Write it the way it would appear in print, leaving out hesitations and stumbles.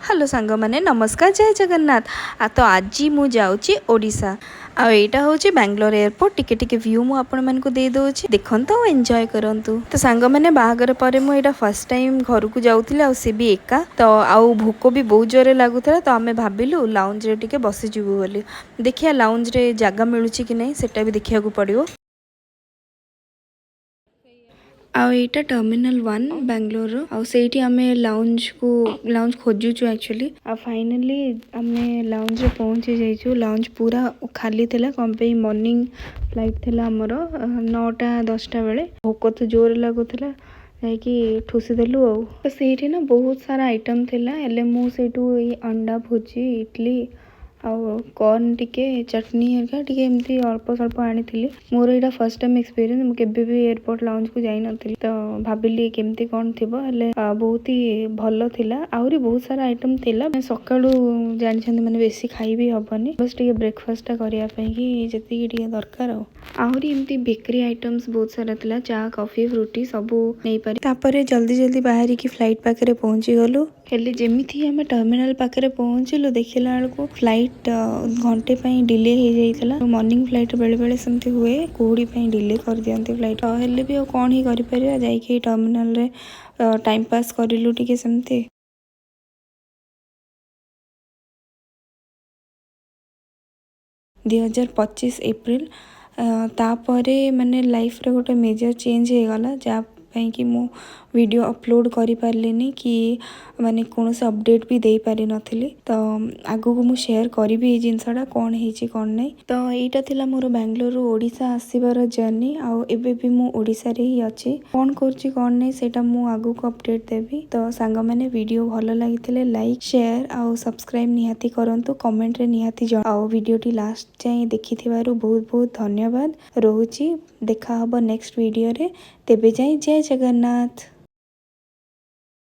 Hello ସାଙ୍ଗମାନେ, ନମସ୍କାର, ଜୟ ଜଗନ୍ନାଥ। ଆଉ ତ ଆଜି ମୁଁ ଯାଉଛି ଓଡ଼ିଶା ଆଉ ଏଇଟା ହେଉଛି ବାଙ୍ଗାଲୋର ଏୟାରପୋର୍ଟ। ଟିକେ ଟିକେ ଭ୍ୟୁ ମୁଁ ଆପଣମାନଙ୍କୁ ଦେଇଦେଉଛି, ଦେଖନ୍ତୁ ଆଉ ଏନ୍ଜୟ କରନ୍ତୁ। ତ ସାଙ୍ଗମାନେ, ବାହାଘର ପରେ ମୁଁ ଏଇଟା ଫାର୍ଷ୍ଟ ଟାଇମ୍ ଘରକୁ ଯାଉଥିଲି ଆଉ ସେ ବି ଏକା। ତ ଆଉ ଭୋକ ବି ବହୁତ ଜୋରରେ ଲାଗୁଥିଲା। ତ ଆମେ ଭାବିଲୁ ଲାଉଞ୍ଜରେ ଟିକେ ବସିଯିବୁ ବୋଲି। ଦେଖିବା ଲାଉଞ୍ଜରେ ଜାଗା ମିଳୁଛି କି ନାହିଁ, ସେଟା ବି ଦେଖିବାକୁ ପଡ଼ିବ। ଆଉ ଏଇଟା ଟର୍ମିନାଲ 1 ବାଙ୍ଗାଲୋରର ଆଉ ସେଇଠି ଆମେ ଲାଉଞ୍ଜ ଖୋଜୁଛୁ ଆକ୍ଚୁଆଲି। ଆଉ ଫାଇନାଲି ଆମେ ଲାଉଞ୍ଜରେ ପହଞ୍ଚି ଯାଇଛୁ। ଲାଉଞ୍ଜ ପୁରା ଖାଲି ଥିଲା। କ'ଣ ପାଇଁ, ମର୍ଣ୍ଣିଂ ଫ୍ଲାଇଟ୍ ଥିଲା ଆମର 9ଟା 10ଟା ବେଳେ। ଭୋକ ତ ଜୋରରେ ଲାଗୁଥିଲା, ଯାଇକି ଠୁସିଦେଲୁ। ଆଉ ତ ସେଇଠି ନା ବହୁତ ସାରା ଆଇଟମ୍ ଥିଲା, ହେଲେ ମୁଁ ସେଇଠୁ ଏଇ ଅଣ୍ଡା ଭୁଜି, ଇଡ଼ଲି ଆଉ କର୍ନ ଟିକେ, ଚଟନି ହେରିକା ଟିକେ ଏମିତି ଅଳ୍ପ ସ୍ୱଳ୍ପ ଆଣିଥିଲି। ମୋର ଏଇଟା ଫାର୍ଷ୍ଟ ଟାଇମ୍ ଏକ୍ସପିରିଏନ୍ସ। ମୁଁ କେବେ ବି ଏୟାରପୋର୍ଟ ଲାଉଞ୍ଜକୁ ଯାଇନଥିଲି, ତ ଭାବିଲି କେମିତି କ'ଣ ଥିବ। ହେଲେ ବହୁତ ହି ଭଲ ଥିଲା। ଆହୁରି ବହୁତ ସାରା ଆଇଟମ୍ ଥିଲା। ସକାଳୁ ଜାଣିଛନ୍ତି, ମାନେ ବେଶୀ ଖାଇ ବି ହବନି, ବାସ୍ ଟିକେ ବ୍ରେକଫାଷ୍ଟଟା କରିବା ପାଇଁକି ଯେତିକି ଟିକେ ଦରକାର। ଆଉ ଆହୁରି ଏମିତି ବେକରୀ ଆଇଟମ୍ସ ବହୁତ ସାରା ଥିଲା। ଚା, କଫି, ଫ୍ରୁଟି ସବୁ ନେଇପାରି। ତାପରେ ଜଲ୍ଦି ଜଲ୍ଦି ବାହାରିକି ଫ୍ଲାଇଟ୍ ପାଖରେ ପହଞ୍ଚିଗଲୁ। ହେଲେ ଯେମିତି ଆମେ ଟର୍ମିନାଲ ପାଖରେ ପହଞ୍ଚିଲୁ, ଦେଖିଲା ବେଳକୁ ଫ୍ଲାଇଟ୍ ଘଣ୍ଟେ ପାଇଁ ଡିଲେ ହେଇଯାଇଥିଲା। ମର୍ଣ୍ଣିଂ ଫ୍ଲାଇଟ୍ ବେଳେବେଳେ ସେମିତି ହୁଏ, କୁହୁଡ଼ି ପାଇଁ ଡିଲେ କରିଦିଅନ୍ତି ଫ୍ଲାଇଟ୍। ହେଲେ ବି ଆଉ କ'ଣ ହିଁ କରିପାରିବା? ଯାଇକି ଟର୍ମିନାଲରେ ଟାଇମ୍ ପାସ୍ କରିଲୁ ଟିକେ ସେମିତି। 2025 ଏପ୍ରିଲ, ତାପରେ ମାନେ ଲାଇଫ୍ରେ ଗୋଟେ ମେଜର୍ ଚେଞ୍ଜ ହେଇଗଲା, ଯାହା ପାଇଁକି ମୁଁ ଭିଡ଼ିଓ ଅପଲୋଡ଼ କରିପାରିଲିନି କି ମାନେ କୌଣସି ଅପଡ଼େଟ୍ ବି ଦେଇପାରିନଥିଲି। ତ ଆଗକୁ ମୁଁ ସେୟାର କରିବି ଏଇ ଜିନିଷଟା କ'ଣ ହେଇଛି, କ'ଣ ନାହିଁ। ତ ଏଇଟା ଥିଲା ମୋର ବାଙ୍ଗାଲୋରରୁ ଓଡ଼ିଶା ଆସିବାର ଜର୍ଣ୍ଣି। ଆଉ ଏବେ ବି ମୁଁ ଓଡ଼ିଶାରେ ହିଁ ଅଛି। କ'ଣ କରୁଛି, କ'ଣ ନାହିଁ, ସେଇଟା ମୁଁ ଆଗକୁ ଅପଡ଼େଟ୍ ଦେବି। ତ ସାଙ୍ଗମାନେ, ଭିଡ଼ିଓ ଭଲ ଲାଗିଥିଲେ ଲାଇକ୍, ସେୟାର ଆଉ ସବସ୍କ୍ରାଇବ୍ ନିହାତି କରନ୍ତୁ। କମେଣ୍ଟରେ ନିହାତି ଜଣା। ଆଉ ଭିଡ଼ିଓଟି ଲାଷ୍ଟ ଯାଏଁ ଦେଖିଥିବାରୁ ବହୁତ ବହୁତ ଧନ୍ୟବାଦ। ରହୁଛି, ଦେଖା ହବ ନେକ୍ସଟ ଭିଡ଼ିଓରେ। ତେବେ ଯାଏଁ ଜୟ ଜଗନ୍ନାଥ।